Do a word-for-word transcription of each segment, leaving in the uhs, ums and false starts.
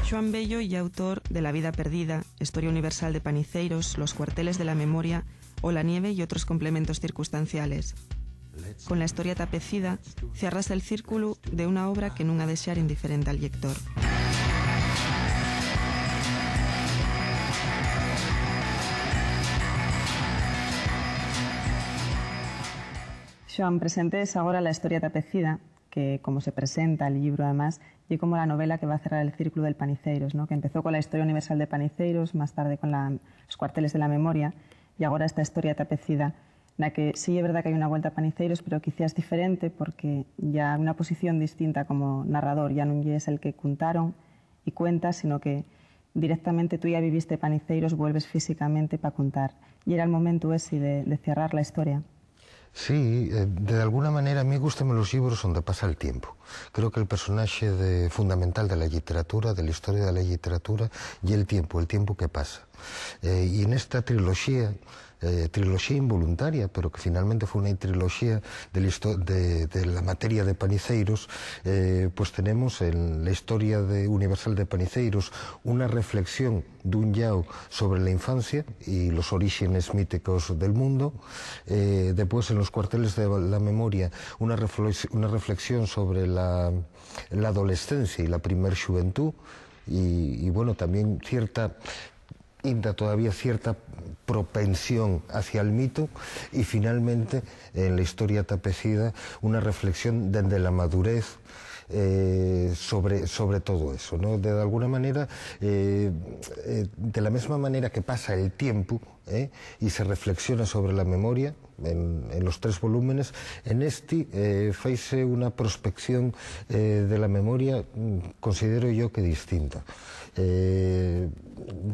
Xuan Bello ye autor de La vida perdida, Historia universal de Paniceiros, Los cuarteles de la memoria o La nieve y otros complementos circunstanciales. Con La historia tapecida, cierras el círculu de una obra que nun ha dexar indiferente al llector. Xuan, presentes agora La historia tapecida, que, como se presenta el llibru, además, ye como la novela que va a cerrar el círculu del Paniceiros, ¿no? Que empezó con La historia universal de Paniceiros, más tarde con la, Los cuarteles de la memoria, y agora esta historia tapecida, na que sí ye verdá que hai una vuelta a Paniceiros, pero quiciás diferente, porque ya una posición distinta como narrador, ya nun yes el que cuntaron y cuenta, sino que directamente tú ya viviste Paniceiros, vuelves físicamente pa cuntar. Y era el momentu esi de, de cerrar la historia. Sí, eh, de alguna manera a mí gústame los llibros onde pasa el tiempu. Creo que el personaxe de, fundamental de la lliteratura, de la historia de la lliteratura, ye el tiempu, el tiempu que pasa. Eh, y en esta triloxía, eh, triloxía involuntaria, pero que finalmente fue una triloxía de la histo-, de, de la materia de Paniceiros, eh, pues tenemos en la historia de, universal de Paniceiros una reflexión d'un llau sobre la infancia y los orígenes míticos del mundo. Eh, después, en Los cuarteles de la memoria, una reflex-, una reflexión sobre la, la adolescencia y la primer xuventú. Y, y, bueno, también cierta, inda todavía cierta propensión hacia el mito. Y finalmente, en La historia tapecida, una reflexión desde la madurez, eh, sobre, sobre todo eso, ¿no? De alguna manera, eh, eh, de la mesma manera que pasa el tiempu, ¿eh? Y se reflexiona sobre la memoria en, en los tres volúmenes, en esti, eh, faise una prospección, eh, de la memoria, mm, considero yo que distinta. Eh,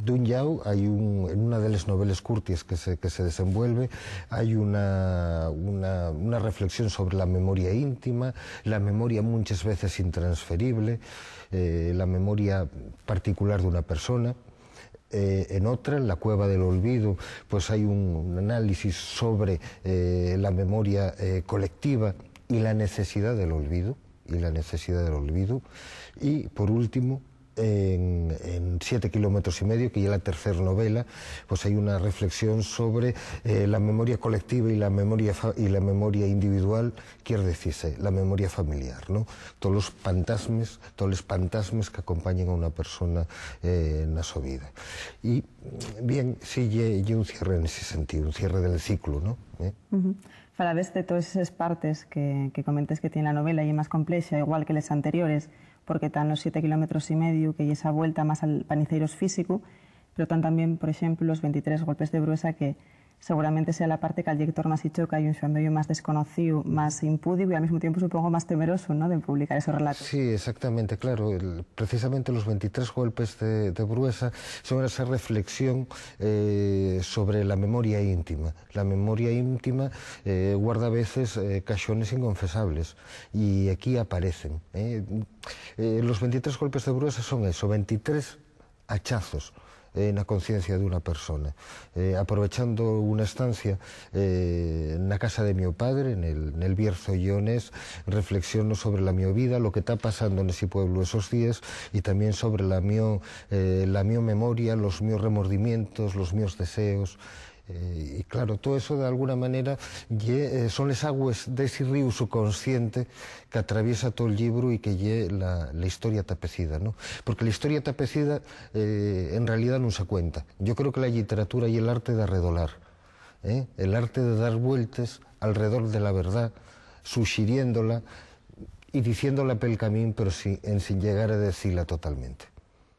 d'un llau, hai un, en una de les noveles curties que se, que se desenvuelve, hai una, una, una reflexión sobre la memoria íntima, la memoria munches veces intransferible, eh, la memoria particular d'una persona. Eh, en otra, en La cueva del olvido, pues hai un, un análisis sobre, eh, la memoria, eh, colectiva y la necesidad del olvido, y la necesidad del olvido. Y, por último, en, en Siete kilómetros y medio, que ye la tercer novela, pues hai una reflexión sobre, eh, la memoria colectiva y la memoria fa-, y la memoria individual, quier decirse, la memoria familiar, ¿no? Todos los pantasmes, todos los pantasmes que acompañen a una persona, eh, na so vida. Y, bien, sí, ye, ye un cierre en ese sentido, un cierre del ciclo, ¿no? ¿Eh? Ujú. Falabes de todas esas partes que, que comentes que tiene la novela, y más complexa, igual que les anteriores, porque tan los siete kilómetros y medio, que ye esa vuelta más al Paniceiros físicu, pero tan también, por exemplu, los veintitrés golpes de bruesa, que seguramente sea la parte que al llector más-y choca, y un Xuan Bello más desconocíu, más impúdicu, y al mismo tiempo, supongo, más temeroso, ¿no?, de publicar esos relatos. Sí, exactamente, claro. El, precisamente los veintitrés golpes de, de bruesa son esa reflexión, eh, sobre la memoria íntima. La memoria íntima, eh, guarda a veces, eh, caxones inconfesables, y aquí aparecen, ¿eh? Eh, los veintitrés golpes de bruesa son eso, veintitrés hachazos, eh, na conciencia d'una persona. Eh, aprovechando una estancia, eh, na casa de mio padre, nel, nel Bierzo lleonés, reflexiono sobre la mio vida, lo que ta pasando nesi pueblu esos díes, y tamién sobre la mio, eh, la mio memoria, los mios remordimientos, los mios deseos. Eh, y claro, todo eso, d'alguna manera, ye, eh, son les agües d'esi ríu subconsciente qu'atraviesa tol llibru y que ye la, la historia tapecida, ¿no? Porque la historia tapecida, eh, en realidá nun se cuenta. Yo creo que la lliteratura ye l'arte d'arredolar, ¿eh? El arte de dar vueltes alredor de la verdá, suxiriéndola y diciéndola pel camín, pero si-, ensin llegar a decila totalmente.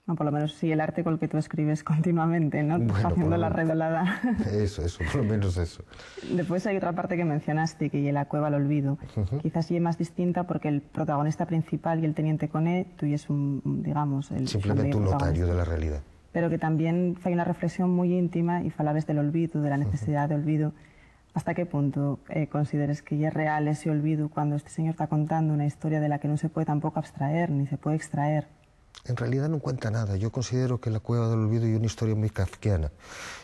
O polo menos, si el arte col que tú escribes continuamente, ¿no? Bueno, faciendo la redolada. Eso, eso, polo menos eso. Después hai otra parte que mencionaste, que ye la cueva al olvido. Ujú. Quizás ye más distinta porque el protagonista principal ye el teniente Coné, tú yes un, un, digamos, el Simplemente un notario de la realidad. Pero que también fai una reflexión muy íntima y falabes del olvido, de la necesidad de olvido. ¿Hasta qué punto, eh, consideres que ye real ese olvido cuando este señor ta contando una historia de la que nun se puede tampoco abstraer, ni se puede extraer? En realidá nun cuenta nada. Yo considero que La Cueva del Olvido ye una historia mui kafkiana.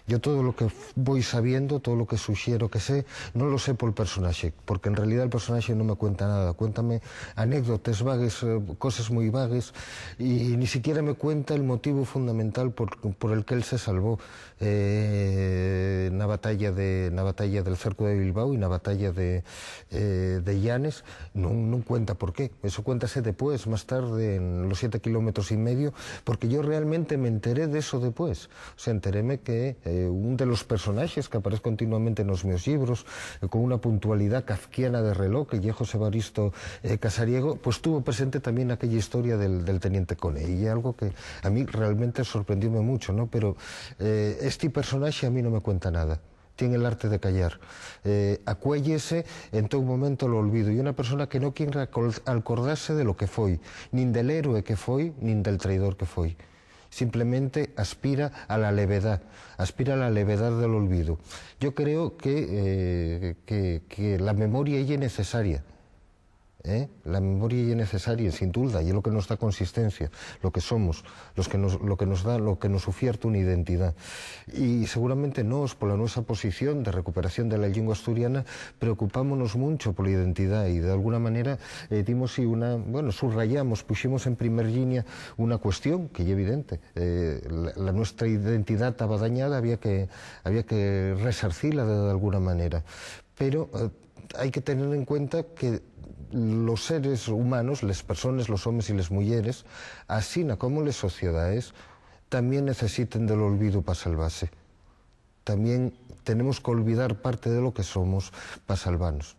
Yo todo lo que f-, voi sabiendo, todo lo que suxiero que sé, non lo sé pol personaxe, porque en realidá el personaxe non me cuenta nada. Cuéntame anécdotes vagues, eh, coses mui vagues, y ni siquiera me cuenta el motivu fundamental por, por el que él se salvó. Eh, na batalla de, na batalla del cerco de Bilbao y na batalla de, eh, de Llanes, nun, nun cuenta por qué. Eso cuéntase depués, más tarde, en los siete kilómetros y medio, porque yo realmente me enteré de eso depués. O sea, enteréme que, eh, un de los personaxes que aparez continuamente nos meus llibros, eh, con una puntualidá kafkiana de reloj, que ye José Evaristo, eh, Casariego, pues tuvo presente también aquella historia del, del teniente Coné. Y algo que a mí realmente sorprendióme mucho, ¿no? Pero, eh, esti personaxe a mí no me cuenta nada. Tien el arte de callar. Eh, acuéllese en todo momento al olvido. Y una persona que no quiere acol-, alcordarse de lo que foi, nin del héroe que foi, nin del traidor que foi. Simplemente aspira a la levedá, aspira a la levedá del olvido. Yo creo que, eh, que, que la memoria ye necesaria, ¿eh? La memoria ye necesaria, sin duda, ye lo que nos da consistencia, lo que somos, los que nos, lo que nos da, lo que nos ufierta una identidá. Y seguramente nós, pola nuesa posición de recuperación de la llingua asturiana, preocupámonos muncho pola identidá y, de alguna manera, eh, dimos y una, bueno, subrayamos, puximos en primer llinia una cuestión que ye evidente. Eh, la, la nuestra identidá taba dañada, había que, había que resarcila de, de alguna manera. Pero, eh, hai que tener en cuenta que los seres humanos, les persones, los homes y les muyeres, asina como les sociedaes, tamién necesiten del olvidu pa salvase. Tamién tenemos qu'olvidar parte de lo que somos pa salvanos.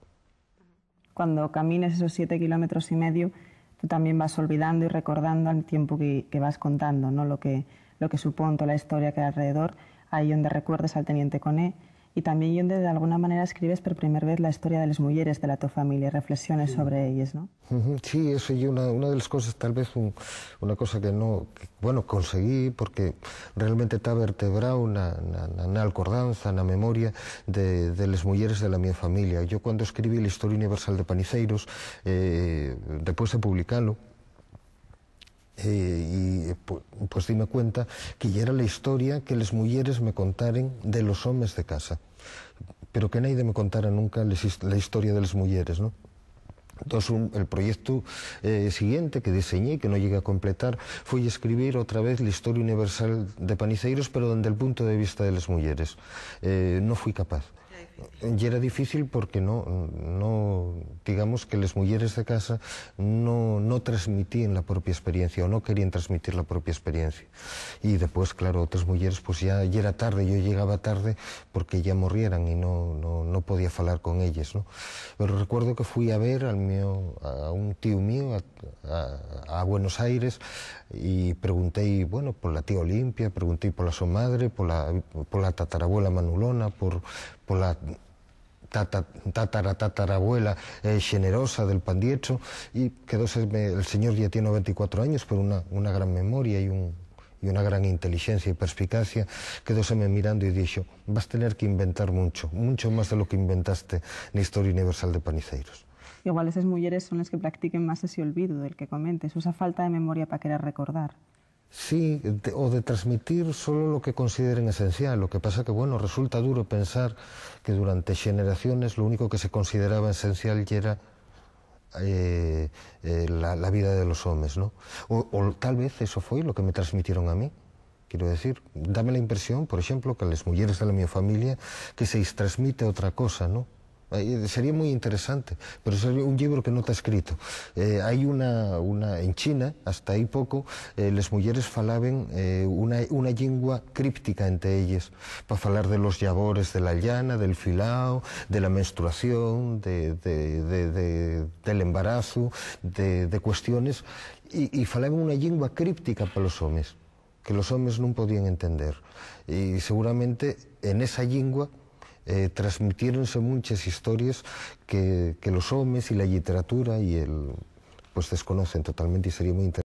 Cuando camines esos siete kilómetros y medio, tú también vas olvidando y recordando al tiempu que, que vas contando, ¿no? Lo que, lo que supón tola historia que hai alrededor, ahí onde recuerdes al teniente Coné, y tamién ye onde, d'alguna manera, escribes per primer vez la historia de les muyeres de la to familia, reflexiones sobre elles, ¿no? Ujú, sí, eso ye una, una de les coses, tal vez un, una cosa que no, que, bueno, conseguí, porque realmente ta vertebrao na, na, na, na alcordanza, na memoria de, de les muyeres de la mio familia. Yo, cuando escribí la Historia Universal de Paniceiros, eh, depués de publicalo, eh, y, pu-, pues dime cuenta que yera la historia que les muyeres me contaren de los homes de casa, pero que naide me contara nunca les his-, la historia de les muyeres, ¿no? Entós, un, el proyectu, eh, siguiente que diseñé, que no llegué a completar, foi escribir otra vez la Historia Universal de Paniceiros, pero dende el punto de vista de les muyeres. Eh, no fui capaz. Yera difícil porque no, no, digamos que les muyeres de casa no, no transmitíen la propia experiencia o no queríen transmitir la propia experiencia. Y depués, claro, otres muyeres, pues ya yera tarde, yo llegaba tarde porque ya morrieran y no, no, no podía falar con elles, ¿no? Pero recuerdo que fui a ver al mío, a un tíu mío, a, a, a Buenos Aires, y pregunté, bueno, por la tía Olimpia, pregunté por la so madre, por la, por la tatarabuela Manulona, por, por la tata-, tatara-, tatarabuela, eh, Xenerosa del Pandiecho, y quedóseme, el señor ya tiene noventa y cuatro años, pero una, una gran memoria y un, y una gran intelixencia y perspicacia, quedóseme mirando y dixo: "Vas tener que inventar muncho, muncho más de lo que inventaste na Historia Universal de Paniceiros". Igual eses muyeres son les que practiquen más esi olvidu del que comentes, o esa falta de memoria pa querer recordar. Sí, de, o de transmitir solo lo que consideren esencial. Lo que pasa que, bueno, resulta duro pensar que durante xeneraciones lo único que se consideraba esencial yera, eh, eh, la, la vida de los homes, ¿no? O, o tal vez eso foi lo que me transmitieron a mí. Quiero decir, dame la impresión, por exemplo, que a les muyeres de la mi familia que se les transmite otra cosa, ¿no? Eh, sería mui interesante, pero sería un llibro que no ta escrito. Eh, hai una, una, en China, hasta hai poco, eh, les muyeres falaben, eh, una, una llingua críptica ente elles, pa falar de los llabores de la llana, del filao, de la menstruación, de, de, de, de, del embarazu, de, de cuestiones, y, y falaben una llingua críptica pa los homes, que los homes nun podíen entender. Y seguramente en esa llingua, eh, transmitiéronse munches histories que, que los homes y la lliteratura y el, pues, desconocen totalmente, y sería mui interesante.